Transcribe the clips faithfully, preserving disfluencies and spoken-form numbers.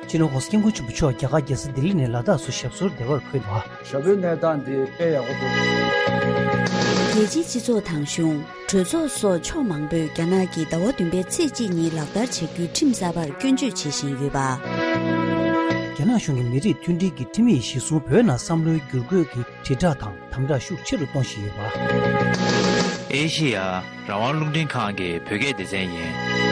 སྤྱི་ནོར་༸གོང་ས་༸སྐྱབས་མགོན་ཆེན་པོ་མཆོག་རྒྱ་གར་རྒྱལ་ས་ལྡི་ལི་ནས་ལ་དྭགས་སུ་ཞབས་སོར་བདེ་བར་འཁོད་པ། ཞབས་བྲོའི་གནས་སྟངས་འདི་དཔེ་ཡག་པོ་འདུག་རྒྱལ་སྤྱིའི་སྤྱི་ཚོགས་དང་གཞུང་། གྲོས་ཚོགས་སོགས་ཕྱོགས་མང་པོས་རྒྱ་ནག་གིས་ཟླ་བ་བདུན་པའི་ཚེས་གཅིག་ཉིན་ལག་བསྟར་བྱ་རྒྱུའི་ཁྲིམས་གསར་པར་སྐྱོན་བརྗོད་བྱེད་བཞིན་ཡོད་པ། རྒྱ་ནག་གཞུང་གིས་མི་རིགས་མཐུན་སྒྲིལ་གྱི་ཁྲིམས་ཡིག་གཞིར་བཟུང་བོད་ནང་བསམ་བློའི་བསྒྱུར་བཀོད་ཀྱི་དྲིལ་བསྒྲགས་དང་དམ་དྲག་ཤུགས་ཆེ་རུ་གཏོང་བཞིན་ཡོད་པ། ཨེ་ཤེ་ཡ་རང་དབང་རླུང་འཕྲིན་ཁང་གི་བོད་སྐད་སྡེ་ཚན་ཡིན།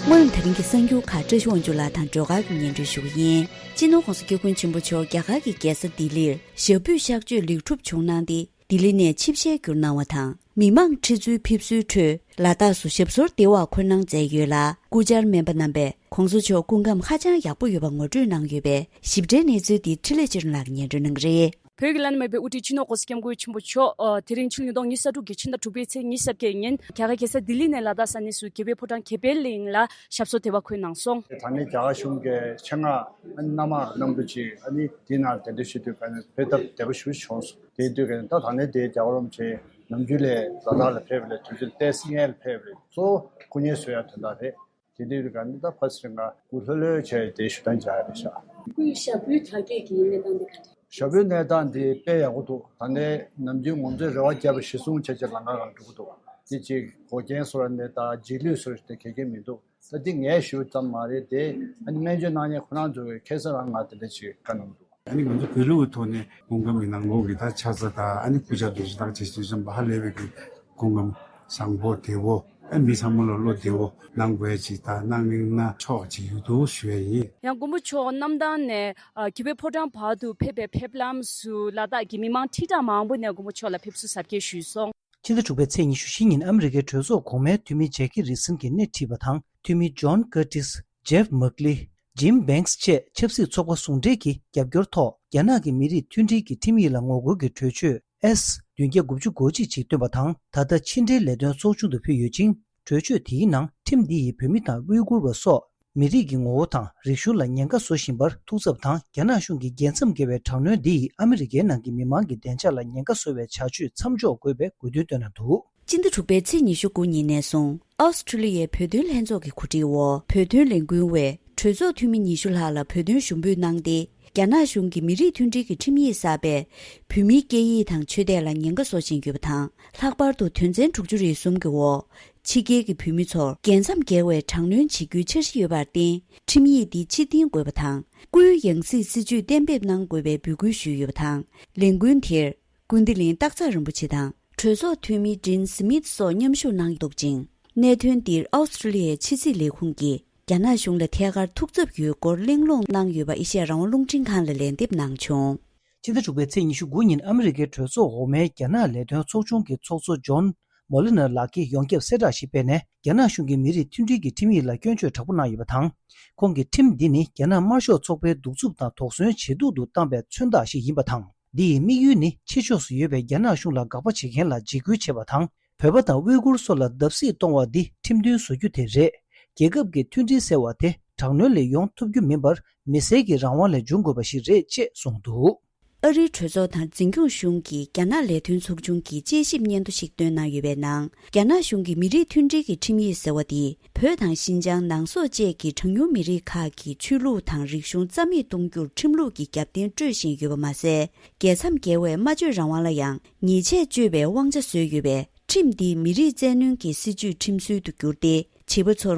སྔོན་ལ་ད་རིང་གི་གསར་འགྱུར་ཁག་བཀྲ་ཤིས་དབང་ཕྱུག་ལགས་དང་སྒྲོལ་དཀར་གྱིས་སྙན་སྒྲོན་ཞུ་གི་ཡིན། སྤྱི་ནོར་༸གོང་ས་༸སྐྱབས་མགོན་ཆེན་པོ་མཆོག་རྒྱ་གར་གྱི་རྒྱལ་ས་ལྡི་ལིར་ཞབས་པུས་གཤག་བཅོས་ལེགས་གྲུབ་བྱུང་གནང་སྟེ། ལྡི་ལི་ནས་ཆིབས་ཞལ་བསྒྱུར་གནང་བ་དང་། མི་མང་ཁྲི་ཚོའི་ཕེབས་བསུའི་ཁྲོད། ལ་དྭགས་སུ་ཞབས་སོར་བདེ་བར་འཁོད་གནང་མཛད་ཡོད་ལ། སྐུ་བཅར་སྨན་པ་རྣམ་པས་༸གོང་ས་མཆོག་སྐུ་ཁམས་ཧ་ཅང་ཡག་པོ་ཡོད་པ་ངོ་སྤྲོད་གནང་ཡོད་པས། ཞིབ་ཕྲའི་གནས་ཚུལ་འདི་འཕྲིན་ལས་ཆོས་སྒྲོན་ལགས་ཀྱིས་སྙན་སྒྲོན་གནང་གི་རེད། བོད་ཀྱི་བླ་ན་མེད་པའི་དབུ་ཁྲིད་སྤྱི་ནོར་༸གོང་ས་༸སྐྱབས་མགོན་ཆེན་པོ་མཆོག་ཨ། དེ་རིང་ཕྱི་ལོ་ཉིས་སྟོང་ཉི་ཤུ་རྩ་དྲུག་གི་ཕྱི་ཟླ་དྲུག་པའི་ཚེས་ཉི་ཤུ་རྩ་བརྒྱད་ཉིན་རྒྱ་གར་རྒྱལ་ས་ལྡི་ལི་ནས་ལ་དྭགས་ས་གནས་སུ་རྒྱལ་བའི་ཕོ་བྲང་གྱེར་པའི་གླིང་ལ་ཞབས་སོར་བདེ་བར་འཁོད་གནང་སོང་། ད་ནི་རྒྱ་གར་གཞུང་གི་ཆེད་མངགས་ཨ་ནི་མནའ་མ་རྣམ་པ་ཅིག་ཨ་ནི་དེའི་ནང་གདན་འདྲེན་ཞུ་དུས་ག་ནས་ཕེབས་ཐབས་བདེ་པོ་ཞེ་པོ་བྱུང་སོང་། དེའི་དུས་ག་ནས་ད་ད་ནས་དེ་རྒྱལ་བ་རིན་པོ་ཆེ་ནམ་རྒྱུན་ལས་ལ་དྭགས་ལ་ཕེབས་པ་ལས་དུས་ཚོད་ཏོག་ཙམ་སྔོན་ལ་ཕེབས་པ་རེད། གཙོ་བོ་སྐུ་ཉིད་གསོལ་ཡག་དོན་དག་རེད། དེ་དུས་ག་ནས་ད་ཕ་སི་རི་ང་སྐུ་ལྷོད་ལྷོད་བྱས་དེ་ཞུ་དང་མཇལ་ཡག་རེད་ཤག་སྐུའི་ཞབས་བྲོའི་དར་རྒྱས་ཀྱི་གནས་སྟངས་དེ་ག་རེད། ཞབས་བྲོའི་གནས་སྟངས་དེ་དཔེ་ཡག་པོ་འདུག་ད་ནས་ནམ་རྒྱུན་ང་ཚོས་རེ་བ་བརྒྱབ་པ་གཞིར་བཟུང་བྱས་བྱས་ལམ་ཁ་རང་འགྲོ་གི་འདུག་དེ་ཅིག་འགོག་རྐྱེན་བཟོ་འདྲ་ནས་ད་རྗེས་ལུས་བཟོ་འདྲ་དེ་ག་གེ་མི་འདུག་ད་འདི་ངས་ཞུས་ཙམ་མ་རེད་དེ། ཨ་ནི་སྨན་བཅོས་གནང་མཁན་ཁོ་རང་ཚོ་གིས་ཁ་སང་རང་ང་དེ་འདྲ་ཅིག་བཀའ་གནང་འདུག་ཨ་ནི་ང་ཚོ་བོད་ལུགས་ཀྱི་ཐོག་ནས་སྐུ་ཁམས་ཀྱི་ནང་ལོགས་ཀྱི་ད་ཆ་ཚང་དང་ཨ་ནི་སྐུ་ཞབས་དེ་ཚོ་ཐག་བཅད་དུས་ཙམ་པ་ཧ་ལས་པའི་གི་སྐུ་ཁམས་བཟང་པོ་བདེ་བོ། ཨ་མི་ཚང་མ་ལ་བློ་བདེ་བོ་གནང་དགོས་ཅིག་དང་གནང་མི་གནང་ཆོག་ཅིག་ཡོད་འདུག་ཞུ་ཡ་ཡིན། ཡང་མགོན་པོ་མཆོག་གནམ་ཐང་ནས་ཨ་རྒྱལ་བའི་ཕོ་བྲང་བར་དུ་ཕེབས་པའི་ཕེབས་ལམ་སུ་ལ་དྭགས་ཀྱི་མི་མང་ཁྲི་ཕྲག་མང་པོ་ནས་མགོན་པོ་མཆོག་ལ་ཕེབས་བསུ་གཟབ་རྒྱས་ཞུས་སོང་། ཕྱི་ཟླ་དྲུག་པའི་ཚེས་ཉི་ཤུ་བཞི་ཉིན་ཨ་མི་རི་ཀའི་གྲོས་ཚོགས་གོང་མའི་འཐུས་མི་ཇེ་ཀི་རི་སན་གྱིས་སྣེ་ཁྲིད་པ་དང་། འཐུས་མི་ཇོན་ཀར་ཏིས། ཇེབ་མག་ལི། ཇིམ་བེང་སི་བཅས་ཆབ་སྲིད་ཚོགས་པ་ཟུང་འབྲེལ་གྱི་རྒྱབ་སྐྱོར་ཐོག་རྒྱ་ནག་གི་མི་རིགས་མཐུན་སྒྲིལ་གྱི་ཁྲིམས་ཡིག་ལ་ངོ་རྒོལ་གྱི་གྲོས་ཆོད་ཨེས་བདུན་བརྒྱ་དགུ་བཅུ་གོ་གཅིག་ཅིག་བཏོན་པ་དང་། ད་ལྟ་ཕྱི་འབྲེལ་ལས་དོན་ཚོགས་ཆུང་དུ་ཕུལ་ཡོད་ཅིང་། གྲོས་ཆོད་དེའི་ནང་ཁྲིམས་འདི་ཡིས་བོད་མི་དང་ཝུའི་གུར་བ་སོགས་མི་རིགས་ཀྱི་ངོ་བོ་དང་རིག་གཞུང་ལ་ཉེན་ཁ་བཟོ་བཞིན་པར་ཐུགས་འཚབ་དང་། རྒྱ་ནག་གཞུང་གི་རྒྱལ་མཚམས་བརྒལ་བའི་དྲག་གནོན་འདི་ཡིས་ཨ་མི་རི་ཀའི་ནང་གི་མི་མང་གི་བདེ་འཇགས་ལ་ཉེན་ཁ་བཟོ་བའི་བྱ་སྤྱོད་མཚམས་འཇོག་དགོས་པའི་དགོས་འདུན་བཏོན་གནང་འདུག་སྤྱི་ཟླ་དྲུག་པའི་ཚེས་ཉི་ཤུ་དགུ་ཉིན་ནས་བཟུང་ཨོ་སི་ཀྲི་ལི་ཡའི་བོད་དོན་ལྷན་ཚོགས་ཀྱི་གོ་སྒྲིག་འོག་བོད་དོན་ལས་འགུལ་བས་གྲོས་ཚོགས་འཐུས་མི་ཉི་ཤུ་ལྷག་ལ་བོད་དོན་ཞུ་འབོད་གནང་སྟེ། རྒྱ་ནག་གཞུང་གིས་མི་རིགས་མཐུན་སྒྲིལ་གྱི་ཁྲིམས་ཡིག་གསར་པས་བོད་མིའི་སྐད་ཡིག་དང་ཆོས་དད་ལ་ཉེན་ཁ་བཟོ་བཞིན་ཡོད་པ་དང་། ལྷག་པར་དུ་དོན་ཚན་དྲུག་ཅུ་རེ་གསུམ་གྱི་འོག་ཕྱི་རྒྱལ་གྱི་བོད་མི་ཚོར་རྒྱལ་མཚམས་བརྒལ་བའི་དྲག་གནོན་བྱེད་རྒྱུའི་འཆར་གཞི་ཡོད་པར་བརྟེན། ཁྲིམས་ཡིག་འདི་ཕྱིར་འཐེན་དགོས་པ་དང་། སྐུའི་ཡང་སྲིད་སྲིད་བྱུས་གཏན་འབེབས་གནང་དགོས་པའི་འབོད་སྐུལ་ཞུས་ཡོད་པ་དང་། ལས་འགུལ་དེར། ཀུན་བདེ་གླིང་སྟག་ཚང་རིན་པོ་ཆེ་དང་གྲོས་ཚོགས་འཐུས་མི་ཌིན་སི་མིད་སོགས་མཉམ་ཞུགས་གནང་འདུག་ཅིང་། གནད་དོན་འདིར་ཨོ་སི་ཀྲི་ལི་ཡའི་ཕྱི་སྲིད་ལས་ཁུངས་ཀྱིས་རྒྱ་ནག་གཞུང་ལ་ཐད་ཀར་ཐུགས་འཚབ་ཡོད་སྐོར་གླེང་སློང་གནང་ཡོད་པ་ཨེ་ཤེ་ཡ་རང་དབང་རླུང་འཕྲིན་ཁང་ལ་ལན་འདེབས་གནང་བྱུང་། ཕྱི་ཟླ་དྲུག་པའི་ཚེས་ཉི་ཤུ་དགུ་ཉིན་ཨ་མི་རི་ཀའི་གྲོས་ཚོགས་འོག་མའི་རྒྱ་ནག་ལས་དོན་ཚོགས་ཆུང་གི་ཚོགས་གཙོ་ཇོན་མོ་ལི་ནར་ལགས་ཀྱིས་ཡོངས་ཁྱབ་གསལ་བསྒྲགས་ཤིག་སྤེལ་ནས། རྒྱ་ནག་གཞུང་གིས་མི་རིགས་མཐུན་སྒྲིལ་གྱི་ཁྲིམས་ཡིག་ལ་སྐྱོན་བརྗོད་དྲག་པོ་གནང་ཡོད་པ་དང་། ཁོང་གིས་ཁྲིམས་འདི་ནི་རྒྱ་ནག་དམར་ཤོག་ཚོགས་པའི་གདུག་རྩུབ་དང་དོགས་ཟོན་བྱེད་འདོད་དུ་བཏང་བའི་མཚོན་རྟགས་ཤིག་ཡིན་པ་དང་། འདི་ཡི་དམིགས་ཡུལ་ནི་ཕྱི་ཕྱོགས་སུ་ཡོད་པའི་རྒྱ་ནག་གཞུང་ལ་དགག་པ་བྱེད་མཁན་ལ་འཇིགས་སྐུལ་བྱེད་པ་དང་། བོད་པ་དང་ཝུའི་གུར་སོགས་ལ་བརྡབ་གསིག་གཏོང་བ་འདི་ཁྲིམས་མཐུན་བཟོ་རྒྱུ་དེ་རེད། རྒྱལ་ཁབ་ཀྱི་མཐུན་སྒྲིལ་ཟེར་བ་དེ་དྲག་གནོན་ལས་ཡོང་ཐུབ་རྒྱུ་མིན་པར། མི་སེར་གྱི་རང་དབང་ལས་འབྱུང་དགོས་པ་ཞིག་རེད་ཅེས་གསུངས་འདུག་ཨ་རིའི་གྲོས་ཚོགས་དང་འཛིན་སྐྱོང་གཞུང་གིས་རྒྱ་ནག་ལས་དོན་ཚོགས་ཆུང་གི་དཔྱད་ཞིབ་སྙན་ཐོ་ཞིག་བཏོན་གནང་ཡོད་པའི་ནང་། རྒྱ་ནག་གཞུང་གིས་མི་རིགས་མཐུན་སྒྲིལ་གྱི་ཁྲིམས་ཡིག་ཟེར་བ་དེས་བོད་དང་ཤིན་ཅང་ནང་སོག་བཅས་ཀྱི་གྲངས་ཉུང་མི་རིགས་ཁག་གི་ཆོས་ལུགས་དང་རིག་གཞུང་རྩ་མེད་གཏོང་རྒྱུར་ཁྲིམས་ལུགས་ཀྱི་རྒྱབ་རྟེན་སྤྲོད་བཞིན་ཡོད་པ་མ་ཟད། རྒྱལ་མཚམས་བརྒལ་བའི་སྨྲ་བརྗོད་རང་དབང་ལ་ཡང་ཉེས་ཆད་གཅོད་པའི་དབང་ཆ་བཟོས་ཡོད་པས། ཁྲིམས་འདི་མི་རིགས་བཙན་གནོན་གྱི་སྲིད་བྱུས་ཁྲིམས་སྲོལ་དུ་གྱུར་ཏེ། བྱིས་པ་ཚོར་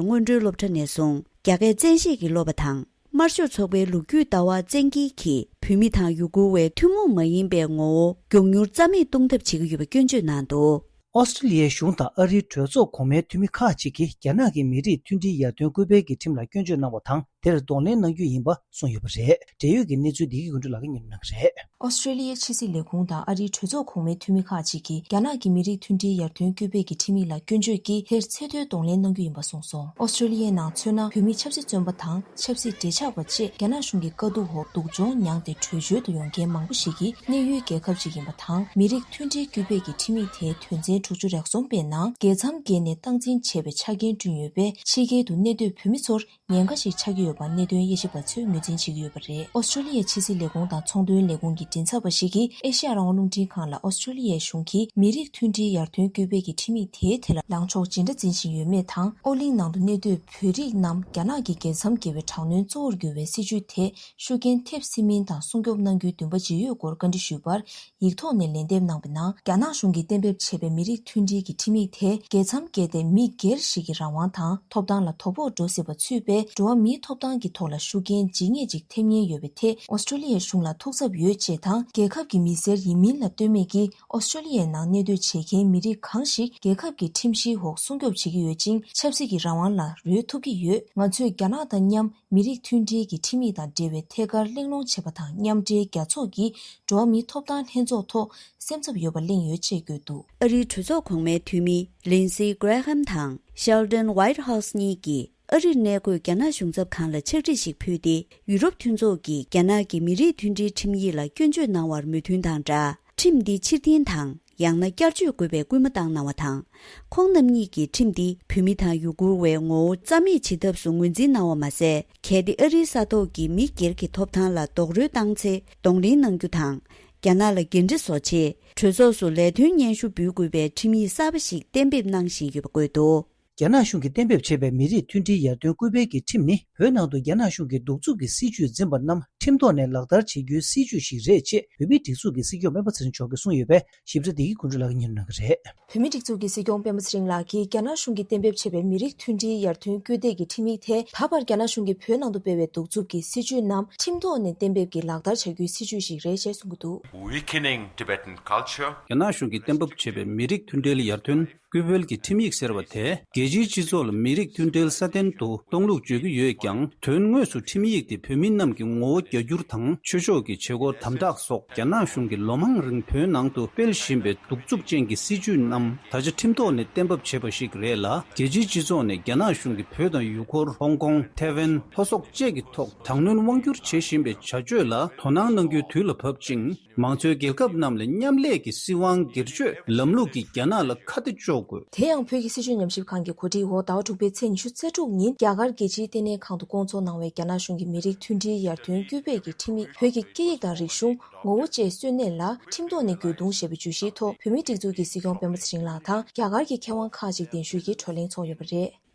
སྔོན་འགྲོའི་སློབ་གྲྭ་ནས་བཟུང་རྒྱ་སྐད་བཙན་ཤེད་ཀྱིས་སློབ་པ་དང་། དམར་ཤོག་ཚོགས་པའི་ལོ་རྒྱུས་ལྟ་བ་བཙན་འགེལ་གྱིས་བོད་མི་དང་ཡུ་གུར་བའི་ཐུན་མོང་མ་ཡིན་པའི་ངོ་བོ་མགྱོགས་མྱུར་རྩ་མེད་གཏོང་ཐབས་བྱེད་ཀྱི་ཡོད་པ་སྐྱོན་བརྗོད་གནང་འདུག་ཨོ་སི་ཀྲི་ལི་ཡའི་གཞུང་དང་ཨ་རིའི་གྲོས་ཚོགས་གོང་མའི་འཐུས་མི་ཁག་ཅིག་གིས་རྒྱ་ནག་གི་མི་རིགས་མཐུན་སྒྲིལ་ཡར་ཐོན་སྐུལ་སྤེལ་གྱི་ཁྲིམས་ལ་སྐྱོན་བརྗོད་གནང་བ་དང་། དེར་གདོང་ལེན་གནང་རྒྱུ་ཡིན་པ་གསུངས་ཡོད་པ་རེད། འབྲེལ་ཡོད་ཀྱི་གནས་ཚུལ་འདི་གི་ཀུན་སྒྲོལ་ལགས་ཀྱིས་སྙན་སྒྲོན་གནང་གི་རེད། ཨོ་སི་ཀྲི་ལི་ཡའི་ཕྱི་སྲིད་ལས་ཁུངས་དང་ཨ་རིའི་གྲོས་ཚོགས་གོང་མའི་འཐུས་མི་ཁག་ཅིག་གིས་རྒྱ་ནག་གི་མི་རིགས་མཐུན་སྒྲིལ་ཡར་ཐོན་སྐུལ་སྤེལ་གྱི་ཁྲིམས་ཡིག་ལ་སྐྱོན་བརྗོད་ཀྱིས་དེར་ཚད་མཐོའི་གདོང་ལེན་གནང་རྒྱུ་ཡིན་པ་གསུངས་སོང་། ཨོ་སི་ཀྲི་ལི་ཡའི་ནང་མཚོན་ན། བོད་མི་ཆབ་སྲིད་བཙོན་པ་དང་ཆབ་སྲིད་འབྲེལ་ཆགས་པ་བཅས་རྒྱ་ནག་གཞུང་གི་དཀའ་སྡུག་འོག་སྡུག་སྦྱོང་མྱངས་ཏེ་བྲོས་བྱོལ་དུ་ཡོང་མཁན་མང་པོ་ཞིག་གི་གནས་ཡུལ་རྒྱལ་ཁབ་ཅིག་ཡིན་པ་དང་། མི་རིགས་མཐུན་སྒྲིལ་སྐུལ་སྤེལ་གྱི་ཁྲིམས་ཡིག་དེའི་དོན་ཚན་དྲུག་ཅུ་རེ་གསུམ་པའི་ནང་རྒྱལ་མཚམས་བརྒལ་ནས་སྟངས་འཛིན་བྱས་པའི་ཆ་རྐྱེན་བསྐྲུན་ཡོད་པས། ཕྱི་རྒྱལ་དུ་གནས་སྡོད་བོད་མི་ཚོར་ཉེན་ཁ་ཞིག་ཆགས་ཀྱི་ཡོད། ཡོད་པ་གནད་དོན་དབྱེ་ཞིབ་པ་ཚོས་ངོས་འཛིན་བྱེད་ཀྱི་ཡོད་པ་རེད། ཨོ་སི་ཀྲོ་ལི་ཡའི་ཕྱི་སྲིད་ལས་ཁུངས་དང་ཚོང་དོན་ལས་ཁུངས་ཀྱི་མགྲིན་ཚབ་པ་ཞིག་གིས་ཨེ་ཤ་ཡ་རང་དབང་རླུང་འཕྲིན་ཁང་ལ་ཨོ་སི་ཀྲོ་ལི་ཡའི་གཞུང་གིས་མི་རིགས་མཐུན་སྒྲིལ་ཡར་ཐོན་སྐུལ་སྤེལ་གྱི་ཁྲིམས་ཡིག་དེའི་ཐད་ལ་ལངས་ཕྱོགས་ཇི་འདྲ་འཛིན་བཞིན་ཡོད་མེད་དང་། ཨོ་གླིང་ནང་དུ་གནས་སྡོད་བོད་རིགས་རྣམས་རྒྱ་ནག་གི་རྒྱལ་མཚམས་བརྒལ་བའི་དྲག་གནོན་གཙོ་བོར་གྱུར་བའི་སྲིད་བྱུས་ཐད་ཤུགས་རྐྱེན་ཐེབས་སྲིད་མིན་དང་སྲུང་སྐྱོབ་གནང་རྒྱུའི་འདུན་པ་ཇི་ཡོད་སྐོར་བཀའ་འདྲི་ཞུས་པར། ཡིག་ཐོག་ནས་ལན་འདེབས་གནང་བའི་ནང་། རྒྱ་ནག་གཞུང་གིས་གཏན་འབེབས་བྱས་པའི་མི་རིགས་མཐུན་སྒྲིལ་གྱི་ཁྲིམས་ཡིག་དེ་རྒྱལ་མཚམས་བརྒལ་ཏེ་མི་སྒེར་ཞིག་གི་རང་དབང་དང་ཐོབ་ཐང་ལ་དོ་ཕོག་འགྲོ་སྲིད་པ་ཚུད་པས། འགྲོ་བ་མིའི་ཐོབ་ཐང་གི་ཐོག་ལ་ཤུགས་རྐྱེན་ཇི་སྙེད་ཅིག་ཐེབས་ཉེན་ཡོད་པའི་ཐད་ཨོ་སི་ཀྲོ་ལི་ཡའི་གཞུང་ལ་ཐུགས་འཚབ་ཡོད་ཅེས་དང་། རྒྱལ་ཁབ་ཀྱི་མི་སེར་ཡིན་མིན་ལ་ལྟོས་མེད་ཀྱིས་ཨོ་སི་ཀྲོ་ལི་ཡའི་ནང་གནས་སྡོད་བྱེད་མཁན་མི་རིགས་གང་ཞིག་རྒྱལ་ཁབ་ཀྱི་ཁྲིམས་གཞིའི་འོག་སྲུང་སྐྱོབ་བྱེད་ཀྱི་ཡོད་ཅིང་། ཆབ་སྲིད་ཀྱི་རང་དབང་ལ་རོལ་ཐུབ་ཀྱི་ཡོད། ང་ཚོས་རྒྱ་ནག་དང་མཉམ། མི་རིགས་མཐུན་སྒྲིལ་གྱི་ཁྲིམས་ཡིག་དང་འབྲེལ་བའི་ཐད་ཀར་གླེང་སློང་བྱས་པ་དང་། མཉམ་འབྲེལ་རྒྱལ་ཚོགས་ཀྱི་འགྲོ་བ་མིའི་ཐོབ་ཐང་ལྷན་ཚོགས་ཐོག་སེམས་འཚབ་ཡོད་པ་གླེང་ཡོད་ཅེས་བཀོད་འདུག། ཨ་རིའི་གྲོས་ཚོགས་གོང་མའི་འཐུས་མི་Lindsey Graham དང་Sheldon Whitehouse གཉིས་ཀྱིས་ཨ་རིར་གནས་འཁོད་རྒྱ་ནག་གཞུང་ཚབ་ཁང་ལ་ཕྱག་བྲིས་ཤིག་ཕུལ་ཏེ། ཡུ་རོབ་མཐུན་ཚོགས་ཀྱིས་རྒྱ་ནག་གི་མི་རིགས་མཐུན་སྒྲིལ་ཁྲིམས་ཡིག་ལ་སྐྱོན་བརྗོད་གནང་བར་མོས་མཐུན་དང་སྦྲགས། ཁྲིམས་འདི་ཕྱིར་འཐེན་དང་། ཡང་ན་བསྐྱར་བཅོས་དགོས་པའི་སྐུལ་མ་བཏང་གནང་བ་དང་། ཁོང་རྣམ་གཉིས་ཀྱིས་ཁྲིམས་འདི་བོད་མི་དང་ཡུ་གུར་བའི་ངོ་བོ་རྩ་མེད་བྱེད་ཐབས་སུ་ངོས་འཛིན་གནང་བ་མ་ཟད། གལ་ཏེ་ཨ་རིའི་ས་ཐོག་གི་མི་སྒེར་གྱི་ཐོབ་ཐང་ལ་རྡོག་རོལ་བཏང་ཚེ་གདོང་ལེན་གནང་རྒྱུ་དང་། རྒྱ་ནག་ལ་འགན་འཁྲི་བཟོ་ཆེད་གྲོས་ཚོགས་སུ་ལས་དོན་སྙན་ཞུ་འབུལ་དགོས་པའི་ཁྲིམས་ཡིག་གསར་པ་ཞིག་གཏན་འབེབས་གནང་བཞིན་ཡོད་པ་བཀོད་འདུག། རྒྱ་ནག་གཞུང་གིས་གཏན་འབེབས་བྱས་པའི་མི་རིགས་མཐུན་སྒྲིལ་ཡར་ཐོན་སྐུལ་སྤེལ་གྱི་ཁྲིམས་ནི། བོད་ནང་དུ་རྒྱ་ནག་གཞུང་གིས་གདུག་རྩུབ་ཀྱི་སྲིད་བྱུས་འཛིན་པ་རྣམས་ཁྲིམས་ཐོག་ནས་ལག་བསྟར་བྱེད་རྒྱུའི་སྲིད་བྱུས་ཤིག་རེད་ཅེས་བོད་མིའི་སྒྲིག་འཛུགས་ཀྱི་སྲིད་སྐྱོང་སྤེན་པ་ཚེ་རིང་མཆོག་གིས་གསུངས་ཡོད་པས། ཞིབ་ཕྲ་འདི་གའི་གོ་སྒྲིག་ལག་ཉིན་གནང་གི་རེད། བོད་མིའི་སྒྲིག་འཛུགས་ཀྱི་སྲིད་སྐྱོང་སྤེན་པ་ཚེ་རིང་ལགས་ཀྱིས་རྒྱ་ནག་གཞུང་གིས་གཏན་འབེབས་བྱས་པའི་མི་རིགས་མཐུན་སྒྲིལ་ཡར་ཐོན་སྐུལ་འདེད་ཀྱི་ཁྲིམས་ཡིག་དེ། ད་བར་རྒྱ་ནག་གཞུང་གིས་བོད་ནང་དུ་སྤེལ་བའི་གདུག་རྩུབ་ཀྱི་སྲིད་བྱུས་རྣམས་ཁྲིམས་ཐོག་ནས་གཏན་འབེབས་ཀྱིས་ལག་བསྟར་བྱ་རྒྱུའི་སྲིད་བྱུས་ཤིག་རེད་ཅེས་གསུངས་ཀྱི་འདུག། Weakening Tibetan culture. རྒྱ་ནག་གཞུང་གིས་གཏན་འབེབས་བྱས་པའི་མི་རིགས་མཐུན་སྒྲིལ་ཡར་ཐོན་སྐུལ་སྤེལ་གྱི་ཁྲིམས་ཡིག་ཟེར་བ་དེ། རྒྱལ་སྤྱིའི་སྤྱི་ཚོགས་ལ་མི་རིགས་མཐུན་སྒྲིལ་སྲ་བརྟན་དུ་གཏོང་ལུགས་བརྗོད་ཀྱི་ཡོད་ཀྱང་། དོན་དངོས་སུ་ཁྲིམས་ཡིག་དེ་བོད་མི་རྣམས་ཀྱི་ངོ་བོ་རྒྱ་སྒྱུར་དང་། ཆོས་ཕྱོགས་ཀྱི་བྱེད་སྒོར་དམ་དྲག་སོགས། རྒྱ་ནག་གཞུང་གིས་ལོ་མང་རིང་བོད་ནང་དུ་སྤེལ་བཞིན་པའི་གདུག་རྩུབ་ཅན་གྱི་སྲིད་བྱུས་རྣམས། ད་ཆ་ཁྲིམས་ཐོག་ནས་གཏན་འབེབས་བྱས་པ་ཞིག་རེད་ལ། རྒྱལ་སྤྱིའི་སྤྱི་ཚོགས་ནས་རྒྱ་ནག་གཞུང་གིས་བོད་དང་ཡུ་གུར། ཧོང་ཀོང་། ཐེ་ཝན། ལྷོ་སོག་བཅས་ཀྱི་ཐོག་དྲག་གནོན་དབང་བསྒྱུར་བྱེད་བཞིན་པའི་བྱ་སྤྱོད་ལ་དོ་སྣང་གནང་རྒྱུའི་དུས་ལ་བབ་ཅིང་། མང་གཙོའི་རྒྱལ་ཁབ་རྣམས་ལ་མཉམ་ལས་ཀྱི་སྲིད་དབང་སྒེར་གཅོད་ལམ་ལུགས་ཀྱིས་རྒྱ་ནག་ལ་ཁ་གཏད་གཅོག་དགོས། དེ་ཡང་བོད་ཀྱི་སྲིད་བྱུས་ཉམས་ཞིབ་ཁང་གི་གོ་སྒྲིག་འོག་ཟླ་བ་དྲུག་པའི་ཚེས་ཉི་ཤུ་རྩ་དྲུག་ཉིན་རྒྱ་གར་རྒྱལ་སྤྱིའི་ལྟེ་གནས་ཁང་དུ་བསྐོང་ཚོགས་གནང་བའི་རྒྱ་ནག་གཞུང་གི་མི་རིགས་མཐུན་སྒྲིལ་ཡར་ཐོན་སྐུལ་སྤེལ་གྱི་ཁྲིམས་ཡིག་བོད་ཀྱི་སྐད་ཡིག་དང་རིག་གཞུང་། ངོ་བོ་བཅས་གསོན་གནས་ལ་ཁྲིམས་ཐོག་ནས་རྒྱུས་གཏོང་ཞེས་པའི་བརྗོད་གཞིའི་ཐོག་བོད་མིའི་སྒྲིག་འཛུགས་ཀྱི་སྲིད་སྐྱོང་སྤེན་པ་ཚེ་རིང་ལགས་དང་རྒྱ་གར་གྱི་མཁས་དབང་ཁག་ཅིག་གདན་ཞུས་ཀྱིས་བགྲོ་གླེང་ཚོགས་ཡོད་པ་རེད།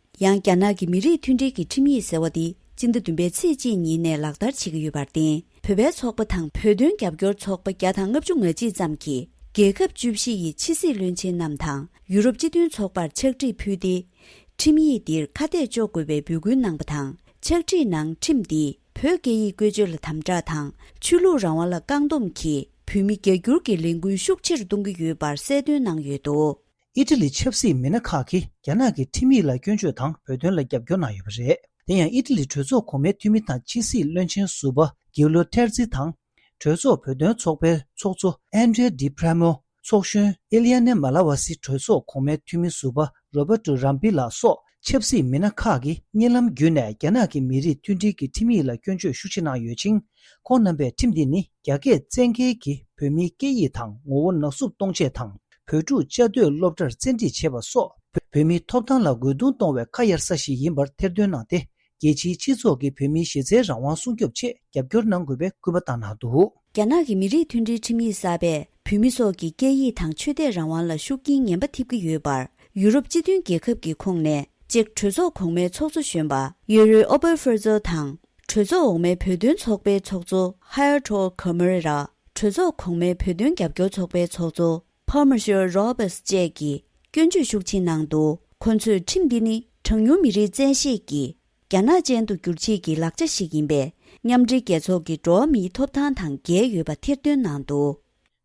ཡང་རྒྱ་ནག་གི་མི་རིགས་མཐུན་སྒྲིལ་གྱི་ཁྲིམས་ཡིག་ཟེར་བ་འདི་སྤྱི་ཟླ་བདུན་པའི་ཚེས་གཅིག་ཉིན་ནས་ལག་བསྟར་བྱེད་ཀྱི་ཡོད་པར་བརྟེན། བོད་པའི་ཚོགས་པ་དང་བོད་དོན་རྒྱབ་སྐྱོར་ཚོགས་པ་བརྒྱ་དང་ལྔ་བཅུ་ང་གཅིག་ཙམ་གྱིས་རྒྱལ་ཁབ་བཅུ་བཞི་ཡི་ཕྱི་སྲིད་བློན་ཆེན་རྣམས་དང་ཡུ་རོབ་སྤྱི་མཐུན་ཚོགས་པར་ཕྱག་བྲིས་ཕུལ་ཏེ། ཁྲིམས་ཡིག་འདིར་ཁ་གཏད་གཅོག་དགོས་པའི་འབོད་སྐུལ་གནང་པ་དང་། ཕྱག་བྲིས་ནང་ཁྲིམས་འདིས་བོད་སྐད་ཡིག་བཀོལ་སྤྱོད་ལ་དམ་དྲག་དང་། ཆོས་ལུགས་རང་དབང་ལ་བཀག་སྡོམ་གྱིས་བོད་མི་རྒྱ་སྒྱུར་གྱི་ལས་འགུལ་ཤུགས་ཆེར་གཏོང་གི་ཡོད་པར་གསལ་སྟོན་གནང་ཡོད་འདུག། ཨི་ཊ་ལི་ཆབ་སྲིད་མི་སྣ་ཁག་གིས་རྒྱ་ནག་གི་ཁྲིམས་ཡིག་ལ་སྐྱོན་བརྗོད་དང་བོད་དོན་ལ་རྒྱབ་སྐྱོར་གནང་ཡོད་པ་རེད། དེ་ཡང་ཨི་ཊ་ལི་གྲོས་ཚོགས་གོང་མའི་འཐུས་མི་དང་ཕྱི་སྲིད་བློན་ཆེན་ཟུར་པ་གིའུ་ལོ་ཐེར་ཙི་དང་། གྲོས་ཚོགས་བོད་དོན་ཚོགས་པའི་ཚོགས་གཙོ་ཨན་ཌྲེ་ཌི་པྲ་མོ། ཚོགས་གཞོན་ཨི་ལི་ཡ་ནེ་མ་ལ་ཝ་སི། གྲོས་ཚོགས་གོང་མའི་འཐུས་མི་ཟུར་པ་རོ་བར་ཏོ་རམ་པི་ལགས་སོགས་ཆབ་སྲིད་མི་སྣ་ཁག་གིས་བརྙན་ལམ་བརྒྱུད་ནས་རྒྱ་ནག་གི་མི་རིགས་མཐུན་སྒྲིལ་གྱི་ཁྲིམས་ཡིག་ལ་སྐྱོན་བརྗོད་ཤུགས་ཆེ་གནང་ཡོད་ཅིང་། ཁོང་རྣམ་པས་ཁྲིམས་འདི་ནི་རྒྱ་སྐད་བཙན་འགེལ་གྱིས་བོད་མིའི་སྐད་ཡིག་དང་ངོ་བོ་ནག་བསུབ་གཏོང་ཆེད་དང་། བོད་ཕྲུག་བཅའ་སྡོད་སློབ་གྲྭར་བཙན་ཁྲིད་བྱས་པ་སོགས་བོད་མིའི་ཐོབ་ཐང་ལ་རྒོལ་རྡུང་གཏོང་བའི་ཁ་གཡར་ས་ཞིག་ཡིན་པར་ཐེར་འདོན་གནང་སྟེ། རྒྱལ་སྤྱིའི་སྤྱི་ཚོགས་ཀྱིས་བོད་མིའི་གཞི་རྩའི་རང་དབང་སྲུང་སྐྱོབ་ཆེད་རྒྱབ་སྐྱོར་གནང་དགོས་པའི་སྐུལ་མ་བཏང་གནང་འདུག། རྒྱ་ནག་གི་མི་རིགས་མཐུན་སྒྲིལ་ཁྲིམས་ཡིག་གསར་པས་བོད་མི་སོགས་ཀྱི་སྐད་ཡིག་དང་ཆོས་དད་རང་དབང་ལ་ཤུགས་རྐྱེན་ངན་པ་ཐེབས་ཀྱི་ཡོད་པར། ཡུ་རོབ་སྤྱི་མཐུན་རྒྱལ་ཁབ་ཀྱི་ཁོངས་ནས་ཅེཀ་གྲོས་ཚོགས་གོང་མའི་ཚོགས་གཙོ་གཞོན་པ་ཡོ་རི་ཨོ་པར་ཧྥེ་ཛོ་དང་། གྲོས་ཚོགས་འོག་མའི་བོད་དོན་ཚོགས་པའི་ཚོགས་གཙོ་ཧ་ཡ་ཊོ་ཁ་མེ་ར། གྲོས་ཚོགས་གོང་མའི་བོད་དོན་རྒྱབ་སྐྱོར་ཚོགས་པའི་ཚོགས་གཙོ་ཕ་མ་ཤོ་རོ་བྷས་བཅས་ཀྱིས་སྐྱོན་བརྗོད་ཤུགས་ཆེ་གནང་འདུག། ཁོ་ཚོས་ཁྲིམས་འདི་ནི་གྲངས་ཉུང་མི་རིགས་བཙན་ཤེད་ཀྱིས་རྒྱ་ནག་ཅན་དུ་བསྒྱུར་བྱེད་ཀྱི་ལག་ཆ་ཞིག་ཡིན་པས། མཉམ་འབྲེལ་རྒྱལ་ཚོགས་ཀྱི་འགྲོ་བ་མིའི་ཐོབ་ཐང་དང་འགལ་ཡོད་པ་ཐེར་འདོན་གནང་འདུག།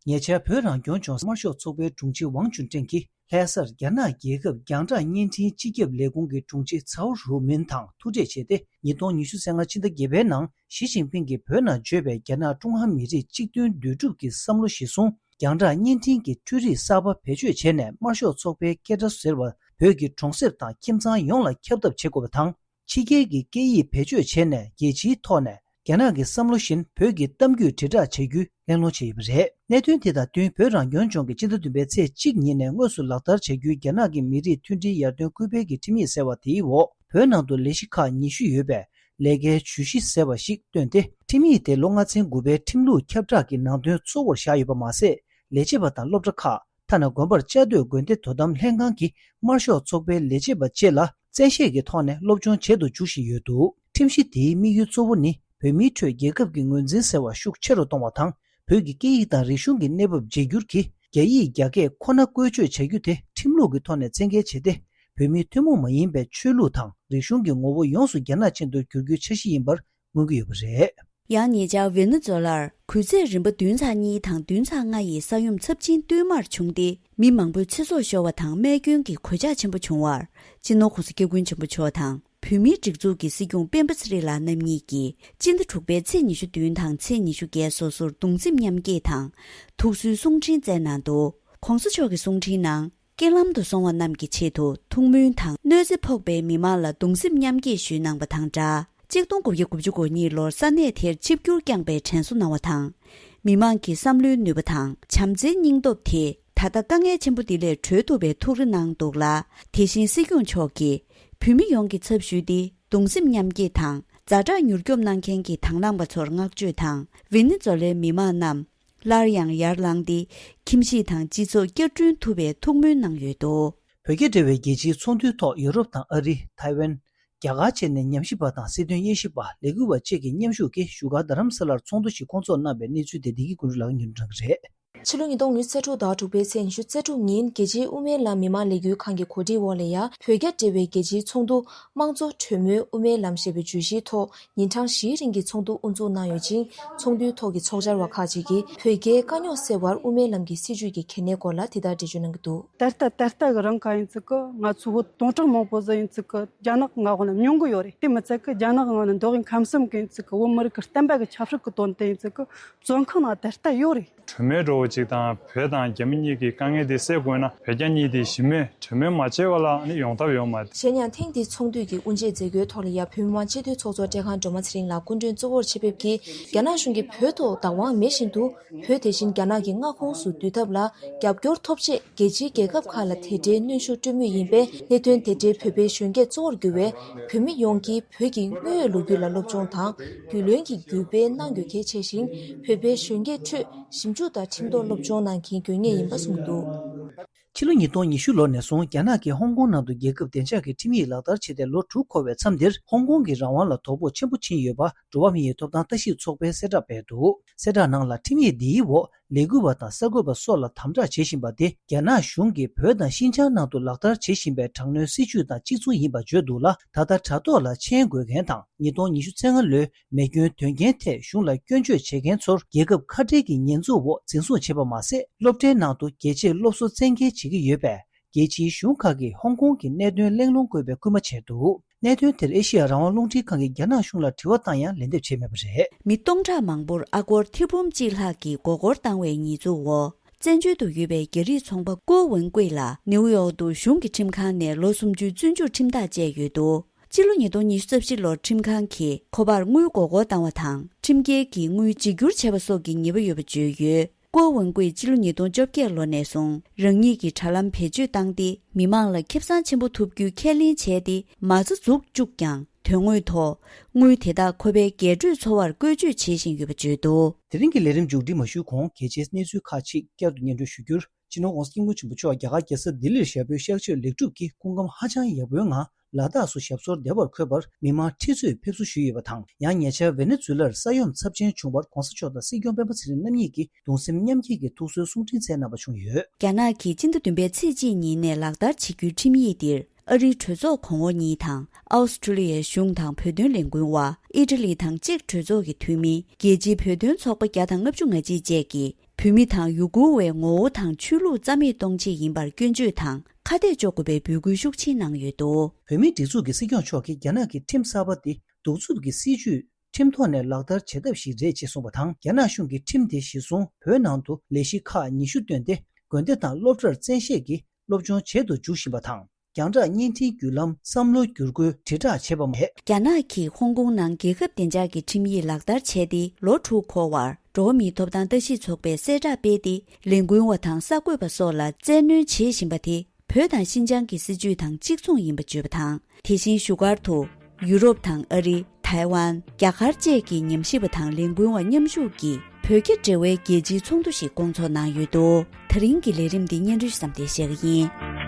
ཉེ་ཆར་བོད་རང་སྐྱོང་ལྗོངས་དམར་ཤོག་ཚོགས་པའི་དྲུང་ཆེ་ཝང་ཅུན་ཀྲེང་གིས་ལྷ་སར་རྒྱ་ནག་རྒྱལ་ཁབ་རྒྱང་བསྒྲགས་བརྙན་འཕྲིན་སྤྱི་ཁྱབ་ལས་ཁུངས་ཀྱི་དྲུང་ཆེ་ཚའོ་རུའུ་མིན་དང་ཐུག་འཕྲད་བྱས་ཏེ། ཉིས་སྟོང་ཉི་ཤུ་རྩ་ལྔ་ཕྱི་ཟླ་བརྒྱད་པའི་ནང་ཞི་ཅིན་ཕིང་གིས་བོད་ནང་བརྗོད་པའི་རྒྱ་ནག་ཀྲུང་ཧྭ་མི་རིགས་གཅིག་མཐུན་འདུས་གྲུབ་ཀྱི་བསམ་བློ་གཞིར་བཟུང་། རྒྱང་བསྒྲགས་བརྙན་འཕྲིན་གྱི་འཕྲུལ་རིག་གསར་པ་བེད་སྤྱོད་བྱས་ནས་དམར་ཤོག་ཚོགས་པའི་སྐད་སྒྲ་ཟེར་བ་བོད་ཀྱི་གྲོང་གསེབ་དང་ཁྱིམ་ཚང་ཡོངས་ལ་ཁྱབ་ཐབས་བྱེད་དགོས་པ་དང་། ཕྱི་རྒྱལ་གྱི་སྐད་ཡིག་བེད་སྤྱོད་བྱས་ནས་རྒྱལ་སྤྱིའི་ཐོག་ནས་རྒྱ་ནག་གི་བསམ་བློ་བཞིན་བོད་ཀྱི་གཏམ་རྒྱུད་དྲིལ་བསྒྲགས་བྱ་རྒྱུའི་གླེང་སློང་བྱས་ཡོད་པ་རེད། གནད་དོན་དེ་དང་བསྟུན། བོད་རང་སྐྱོང་ལྗོངས་ཀྱི་སྤྱི་ཟླ་བདུན་པའི་ཚེས་གཅིག་ཉིན་ནས་དངོས་སུ་ལག་བསྟར་བྱ་རྒྱུའི་རྒྱ་ནག་གི་མི་རིགས་མཐུན་སྒྲིལ་ཡར་ཐོན་སྐུལ་སྤེལ་གྱི་ཁྲིམས་ཡིག་ཟེར་བ་དེའི་འོག་བོད་ནང་དུ་ལས་གཞི་ཁག་ཉི་ཤུ་ཡོད་པས། ལས་ཀའི་ཇུས་གཞི་ཟེར་བ་ཞིག་བཏོན་ཏེ། ཁྲིམས་ཡིག་དེ་ལོ་ལྔ་ཚན་དགུ་པའི་ཁྲིམས་ལུགས་ཁྱབ་བསྒྲགས་ཀྱི་ནང་དོན་གཙོ་བོར་བཞག་ཡོད་པ་མ་ཟད། ལས་བྱེད་པ་དང་སློབ་གྲྭ་ཁག་ཐ་ན་དགོན་པར་བཅའ་སྡོད་དགོན་སྡེ་དོ་དམ་ལྷན་ཁང་གི་དམར་ཤོག་ཚོགས་པའི་ལས་བྱེད་པ་བཅས་ལ་བཙན་ཤེད་ཀྱི་ཐོག་ནས་སློབ་སྦྱོང་བྱེད་དུ་འཇུག་བཞིན་ཡོད་འདུག་ཁྲིམས་གཞི་དེའི་དམིགས་ཡུལ་གཙོ་བོ་ནི། བོད་མིའི་ཁྲོད་རྒྱལ་ཁབ་ཀྱི་ངོས་འཛིན་ཟེར་བ་ཤུགས་ཆེ་རུ་གཏོང་བ་དང་། བོད་ཀྱི་སྐད་ཡིག་དང་རིག་གཞུང་གི་གནས་བབ་བརྗེ་བསྒྱུར་གྱིས། རྒྱ་ཡིག་རྒྱ་སྐད་ཁོ་ན་བཀོལ་སྤྱོད་བྱ་རྒྱུ་དེ་ཁྲིམས་ལུགས་ཀྱི་ཐོག་ནས་བཙན་འགེལ་བྱས་ཏེ། བོད་མིའི་ཐུན་མོང་མ་ཡིན་པའི་ཆོས་ལུགས་དང་རིག་གཞུང་གི་ངོ་བོ་ཡོངས་སུ་རྒྱ་ནག་ཅན་དུ་བསྒྱུར་རྒྱུའི་འཆར་གཞི་ཡིན་པར་མངོན་གྱི་ཡོད་པ་རེད། ཡང་ཉེ་ཆར་ཝེ་ནེ་ཛོ་ལར་གུས་ཚད་རིམ་པ་བདུན་ཚེག་གཉིས་དང་བདུན་ཚེག་ལྔ་ཡི་ས་ཡོམ་ཚབས་ཆེན་བསྟུད་མར་བྱུང་སྟེ། མི་མང་པོའི་ཚེ་སྲོག་ཤོར་བ་དང་རྨས་སྐྱོན་གྱི་གོད་ཆག་ཆེན་པོ་བྱུང་བར། སྤྱི་ནོར་༧གོང་ས་༧སྐྱབས་མགོན་ཆེན་པོ་མཆོག་དང་། བོད་མིའི་སྒྲིག་འཛུགས་ཀྱི་སྲིད་སྐྱོང་སྤེན་པ་ཚེ་རིང་ལགས་རྣམ་གཉིས་ཀྱིས། སྤྱི་ཟླ་དྲུག་པའི་ཚེས་ཉི་ཤུ་བདུན་དང་ཚེས་ཉི་ཤུ་བརྒྱད་སོ་སོར་གདུང་སེམས་མཉམ་སྐྱེད་དང་། ཐུགས་གསོའི་གསུང་འཕྲིན་བསྩལ་གནང་འདུག ༸གོང་ས་མཆོག་གི་གསུང་འཕྲིན་ནང་། རྐྱེན་ལམ་དུ་སོང་བ་རྣམས་ཀྱི་ཆེད་དུ་ཐུགས་སྨོན་དང་གནོད་འཚེ་ཕོག་པའི་མི་མང་ལ་གདུང་སེམས་མཉམ་སྐྱེད་ཞུས་གནང་བ་དང་སྦྲགས། གཅིག་སྟོང་དགུ་བརྒྱ་དགུ་བཅུ་གོ་གཉིས་ལོར་ས་གནས་དེར་ཆིབས་བསྒྱུར་བསྐྱངས་པའི་དྲན་གསོ་གནང་བ་དང་། མི་མང་གི་བསམ་བློའི་ནུས་པ་དང་བྱམས་བརྩེའི་སྙིང་སྟོབས་དེས་ད་ལྟ་དཀའ་ངལ་ཆེན་པོ་འདི་ལས་གྲོལ་ཐུབ་པའི་ཐུགས་རེ་གནང་འདུག་ལ། དེ་བཞིན་སྲིད་སྐྱོང་མཆོག་གིས་བོད་མི་ཡོངས་ཀྱི་ཚབ་ཞུས་ཏེ་གདུང་སེམས་མཉམ་སྐྱེད་དང་ཛ་དྲག་མྱུར་སྐྱོབ་གནང་མཁན་གྱི་དང་བླངས་པ་ཚོར་བསྔགས་བརྗོད་དང་། ཝེ་ནེ་ཛོ་ལའི་མི་མང་རྣམས་སླར་ཡང་ཡར་ལངས་ཏེ་ཁྱིམ་གཞིས་དང་སྤྱི་ཚོགས་བསྐྱར་སྐྲུན་ཐུབ་པའི་ཐུགས་སྨོན་གནང་ཡོད་འདུག་བོད་རྒྱ་འབྲེལ་བའི་རྒྱལ་སྤྱིའི་ཚོགས་འདུའི་ཐོག་ཡུ་རོབ་དང་ཨ་རི། ཐའེ་ཝན། རྒྱ་གར་བཅས་ནས་ཉམས་ཞིབ་པ་དང་སྲིད་དོན་དབྱེ་ཞིབ་པ། ལས་འགུལ་བ་བཅས་ཀྱི་མཉམ་ཞུགས་ཀྱིས་བཞུགས་སྒར་རྡ་རམ་ས་ལར་ཚོགས་འདུ་ཞིག་བསྐོང་ཚོགས་གནང་བའི་གནས་ཚུལ་དེ་བདེ་སྐྱིད་ཀུན་འཕྲོད་ལགས་སྙན་སྒྲོན་གནང་གི་རེད། ཕྱི་ལོ་ཉིས་སྟོང་ཉི་ཤུ་རྩ་དྲུག་ཟླ་དྲུག་པའི་ཚེས་ཉི་ཤུ་རྩ་དྲུག་ཉིན་རྒྱལ་སྤྱིའི་དབུ་མའི་ལམ་མི་མང་ལས་འགུལ་ཁང་གི་གོ་སྒྲིག་འོག་ལ་ཡ། བོད་རྒྱ་འབྲེལ་བའི་རྒྱལ་སྤྱིའི་ཚོགས་འདུ་དམངས་གཙོ་གྲོས་མོལ་དབུ་མའི་ལམ་ཞེས་པའི་བརྗོད་གཞིའི་ཐོག་ཉིན་གྲངས་བཞིའི་རིང་གི་ཚོགས་འདུ་དབུ་འཛུགས་གནང་ཡོད་ཅིང་། ཚོགས་འདུའི་ཐོག་གི་ཚོགས་བཅར་བ་ཁག་ཅིག་གིས་བོད་རྒྱའི་དཀའ་རྙོག་སེལ་བར་དབུ་མའི་ལམ་གྱི་སྲིད་བྱུས་ཀྱི་གལ་གནད་སྐོར་ལ་དེ་ལྟར་འགྲེལ་བརྗོད་གནང་གི་འདུག་ད་ལྟ་ད་ལྟ་གི་རང་ཁ་ཡིན་ཚིག་གི་ང་ཚོ་བོད་སྟོང་ཕྲག་མང་པོ་ཟིག་ཡིན་ཚིག་གི་རྒྱ་ནག་ང་འོག་ན་མྱོང་གི་ཡོད་རེད། དེ་མི་ཚད་གི་རྒྱ་ནག་ང་འོག་ན་མདོ་དབུས་ཁམས་གསུམ་གི་ཡིན་ཚིག་གི་བོད་མི་རིགས་ཀྱི་བསྟན་པ་གི་ཆབ་སྲིད་ཀྱི་དོན་དུ་ཡིན་ཚིག་གི་བཙོན་ཁང་ནང་ད་ལྟ་ཡོད་རེད། གྲོས་མོལ་འགྲོ་བ་ཅིག་དང་བོད་དང་རྒྱ་མི་གཉིས་ཀྱི་དཀའ་ངལ་དེ་སེལ་དགོས་ན་བོད་རྒྱ་གཉིས་དེ་གཞི་མེད་གྲོས་མོལ་མ་བྱས་པ་ལ་ནི་ཡོང་ཐབས་ཡོད་མ་རེད། གཞན་ཡང་ཐེངས་འདིའི་ཚོགས་འདུས་ཀྱི་དབུ་འབྱེད་མཛད་སྒོའི་ཐོག་ལ་ཡ། བོད་མི་མང་སྤྱི་འཐུས་ཚོགས་གཙོ་བཀྲས་མཁན་སྒྲོལ་མ་ཚེ་རིང་ལགས་སྐུ་མགྲོན་གཙོ་བོར་ཆེད་ཕེབས་ཀྱིས་རྒྱ་ནག་གཞུང་གིས་བོད་ཐོག་བདག་དབང་མེད་བཞིན་དུ་བོད་དེ་བཞིན་རྒྱ་ནག་གི་མངའ་ཁོངས་སུ་བསྡུ་ཐབས་ལ་རྒྱབ་སྐྱོར་ཐོབ་ཆེད་རྒྱལ་སྤྱིའི་རྒྱལ་ཁབ་ཁག་ལ་དེ་འབྲེལ་གནོན་ཤུགས་སྤྲོད་མུས་ཡིན་པས། གནད་དོན་དེ་འབྲེལ་བོད་པའི་གཞོན་སྐྱེས་གཙོ་བོར་གྱུར་བའི་བོད་མི་ཡོངས་ཀྱིས་བོད་ཀྱི་དངོས་ཡོད་ལོ་རྒྱུས་ལ་སློབ་སྦྱོང་དང་རྒྱུས་ལོན་གྱིས་བརྒྱུད་སྤེལ་གནང་དགོས་གལ་ཆེ་ཞིང་། བོད་པའི་གཞོན་སྐྱེས་ཁྲོད་ཞིབ་འཇུག་དང་ཁྲིམས་ཐོག་སློབ་སྦྱོང་གནང་མཁན་དགོས་ངེས་ཡིན་པ་གསུངས་འདུག་ཕྱི་ལོ་ཉིས་སྟོང་ཉི་ཤུ་ལོ་ནས་བཟུང་རྒྱ་ནག་གིས་ཧོང་ཀོང་ནང་དུ་རྒྱལ་ཁབ་བདེ་འཇགས་ཀྱི་ཁྲིམས་ཡིག་ལག་བསྟར་བྱས་ཏེ་ལོ་དྲུག་འཁོར་བའི་མཚམས་འདིར། ཧོང་ཀོང་གི་རང་དབང་ལ་དོ་ཕོག་ཆེན་པོ་ཕྱིན་ཡོད་པ། འགྲོ་བ་མིའི་ཐོབ་ཐང་ལྟ་ཞིབ་ཚོགས་པས་གསལ་བསྒྲགས་སྤེལ་འདུག་གསལ་བསྒྲགས་ནང་ལ། ཁྲིམས་ཡིག་འདིའི་འོག་ལས་འགུལ་བ་དང་གསར་འགོད་པ་སོགས་ལ་དམ་དྲག་བྱེད་བཞིན་པ་དེ། རྒྱ་ནག་གཞུང་གིས་བོད་དང་ཤིན་ཅང་ནང་དུ་ལག་བསྟར་བྱེད་བཞིན་པའི་དྲག་གནོན་སྲིད་བྱུས་དང་གཅིག་མཚུངས་ཡིན་པ་བརྗོད་འདུག་ལ། ད་ལྟ་དྲ་ཐོག་ལ་མཆན་འགོད་མཁན་དང་། ཉིས་སྟོང་ཉི་ཤུ་རྩ་ལྔ་ལོའི་མེ་སྐྱོན་དོན་རྐྱེན་ཐད་གཞུང་ལ་སྐྱོན་བརྗོད་བྱེད་མཁན་ཚོར་རྒྱལ་ཁབ་ཁ་བྲལ་གྱི་ཉེས་འཛུགས་འོག་འཛིན་བཟུང་བྱས་པ་མ་ཟད། སློབ་གྲྭའི་ནང་དུ་རྒྱལ་གཅེས་སློབ་གསོ་བཙན་འགེལ་བྱེད་ཀྱི་ཡོད་པས། རྒྱལ་སྤྱིའི་གཞུང་ཁག་གིས་ཧོང་ཀོང་གི་གནད་དོན་གླེང་སློང་དགོས་པའི་སྐུལ་མ་བྱས་འདུག་གནད་དོན་དེར་ཨེ་ཤེ་ཡ་རང་དབང་རླུང་འཕྲིན་ཁང་གིས་རྒྱ་ནག་གཞུང་ལ་དྲི་བ་བཏང་ཡང་ལན་འདེབས་བྱས་མེད་པ་རེད། མི་སྟོང་ཕྲག་མང་པོར་ཨ་སྒོར་ཐེར་འབུམ་གཅིག་ལྷག་གི་མགོ་སྐོར་བཏང་བའི་ཉེས་འཛུགས་འོག་བཙན་བྱོལ་དུ་ཡོད་པའི་རྒྱ་རིགས་ཚོང་པ་ཀོ་ཝུན་ཀུའེ་ལ་ནིའུ་ཡོག་ཏུ་གཞུང་གི་ཁྲིམས་ཁང་ནས་ལོ་སུམ་ཅུའི་བཙོན་འཇུག་ཁྲིམས་ཐག་བཅད་ཡོད་འདུག་སྤྱི་ལོ་ཉིས་སྟོང་ཉི་ཤུ་རྩ་བཞི་ལོར་ཁྲིམས་ཁང་གིས་ཁོ་པར་དངུལ་མགོ་སྐོར་བཏང་བ་དང་། ཁྲིམས་འགལ་གྱིས་དངུལ་བརྗེ་བསྒྱུར་བྱས་པ་སོགས་ཀྱི་ཉེས་པ་ཡོད་པ་བརྗོད་ཡོད། ཀོ་ཝུན་ཀུའེ་སྤྱི་ལོ་ཉིས་སྟོང་བཅོ་བརྒྱད་ལོ་ནས་བཟུང་རང་ཉིད་ཀྱི་དྲ་ལམ་བེད་སྤྱོད་བཏང་སྟེ། མི་མང་ལ་ཁེ་བཟང་ཆེན་པོ་ཐོབ་རྒྱུའི་ཁས་ལེན་བྱས་ཏེ། མ་རྩ་འཛུགས་བཅུག་ཀྱང་། དོན་དངོས་ཐོག་དངུལ་དེ་དག་ཁོ་པའི་རྒྱས་སྤྲོས་འཚོ་བར་བཀོལ་སྤྱོད་བྱེད་བཞིན་ཡོད་པ་བརྗོད་འདུག་དེ་རིང་གི་ལས་རིམ་མཇུག་སྒྲིལ་མ་ཞུས་གོང་། གལ་ཆེའི་གནས་ཚུལ་ཁག་ཅིག་བསྐྱར་དུ་སྙན་སྒྲོན་ཞུ་རྒྱུར། སྤྱི་ནོར་༧གོང་ས་༧སྐྱབས་མགོན་ཆེན་པོ་མཆོག་རྒྱ་གར་རྒྱལ་ས་ལྡི་ལིར་ཞབས་པུས་གཤེགས་མཆོད་ལེགས་གྲུབ་ཀྱི་སྐུ་ཁམས་ཧ་ཅང་ཡག་པོའི་ངང་ལ་དྭགས་སུ་ཞབས་སོར་བདེ་བར་འཁོད་པར་མི་མང་ཁྲི་ཚོས་ཕེབས་བསུ་ཞུས་ཡོད་པ་དང་། ཡང་ཉེ་ཆར་ཝེ་ནེ་ཛུ་ལར་ས་ཡོམ་ཚབས་ཆེན་བྱུང་བར་༧གོང་ས་མཆོག་དང་སྲིད་སྐྱོང་སྤེན་པ་ཚེ་རིང་རྣམ་གཉིས་ཀྱིས་གདུང་སེམས་མཉམ་སྐྱེད་ཀྱི་ཐུགས་གསོའི་གསུང་འཕྲིན་བསྩལ་གནང་བ་བྱུང་ཡོད། རྒྱ་ནག་གིས་སྤྱི་ཟླ་བདུན་པའི་ཚེས་གཅིག་ཉིན་ནས་ལག་བསྟར་བྱེད་རྒྱུའི་ཁྲིམས་ཡིག་འདིར། ཨ་རིའི་གྲོས་ཚོགས་གོང་འོག་གཉིས་དང་། ཨའོ་སི་ཁྲུ་ལི་ཡའི་གཞུང་དང་བོད་དོན་ལས་འགུལ་བ། ཨི་ཊ་ལི་དང་ཅེཀ་གྲོས་ཚོགས་ཀྱི་འཐུས་མི། རྒྱལ་སྤྱིའི་བོད་དོན་ཚོགས་པ་བརྒྱ་དང་ལྔ་བཅུ་ང་གཅིག་བཅས་ཀྱིས། བོད་མི་དང་ཡུ་གུར་བའི་ངོ་བོ་དང་ཆོས་ལུགས་རྩ་མེད་གཏོང་ཆེད་ཡིན་པར་སྐྱོན་བརྗོད་དང་ཁ་གཏད་གཅོག་དགོས་པའི་འབོད་སྐུལ་ཤུགས་ཆེན་གནང་ཡོད་འདུག་བོད་མིའི་སྒྲིག་འཛུགས་ཀྱི་སྲིད་སྐྱོང་མཆོག་གིས་རྒྱ་ནག་གི་ཁྲིམས་གསར་པ་འདི་གདུག་རྩུབ་ཀྱི་སྲིད་བྱུས་ཁྲིམས་ཐོག་ནས་ལག་བསྟར་བྱེད་ཐབས་ཤིག་རེད་ཅེས་གསུངས་པ་དང་། རྒྱ་ནག་གཞུང་གིས་ཁྲིམས་དེ་གཞིར་བཟུང་བོད་ནང་དུ་ལས་གཞི་ཁག་ཉི་ཤུ་བཏོན་ཏེ། དགོན་སྡེ་དང་སློབ་གྲྭར་བཙན་ཤེད་ཀྱིས་སློབ་སྦྱོང་བྱེད་དུ་འཇུག་བཞིན་པ་དང་། རྒྱང་བསྒྲགས་བརྙན་འཕྲིན་བརྒྱུད་ལམ་བསམ་བློ་བསྒྱུར་བཀོད་དྲིལ་བསྒྲགས་བྱས་པ་མ་ཟད། རྒྱ་ནག་གིས་ཧོང་ཀོང་ནང་རྒྱལ་ཁབ་བདེ་འཇགས་ཀྱི་ཁྲིམས་ཡིག་ལག་བསྟར་བྱས་ཏེ་ལོ་དྲུག་འཁོར་བར། འགྲོ་བ་མིའི་ཐོབ་ཐང་ལྟ་ཞིབ་ཚོགས་པས་གསལ་བསྒྲགས་སྤེལ་ཏེ། ལས་འགུལ་བ་དང་གསར་འགོད་པ་སོགས་ལ་བཙན་གནོན་བྱེད་བཞིན་པ་དེ། བོད་དང་ཤིན་ཅང་གི་སྲིད་བྱུས་དང་གཅིག་མཚུངས་ཡིན་པ་བརྗོད་པ་དང་། དེ་བཞིན་བཞུགས་སྒར་དུ། ཡུ་རོབ་དང་ཨ་རི། ཐའེ་ཝན། རྒྱ་གར་བཅས་ཀྱི་ཉམས་ཞིབ་པ་དང་ལས་འགུལ་བ་མཉམ་ཞུགས་ཀྱིས་བོད་རྒྱ་འབྲེལ་བའི་རྒྱལ་སྤྱིའི་ཚོགས་འདུ་ཞིག་བསྐོང་ཚོགས་གནང་ཡོད་འདུག་དེ་རིང་གི་ལས་རིམ་འདི་སྙན་སྒྲོན་བསམ་གཏན་ཞུ་གི་ཡིན།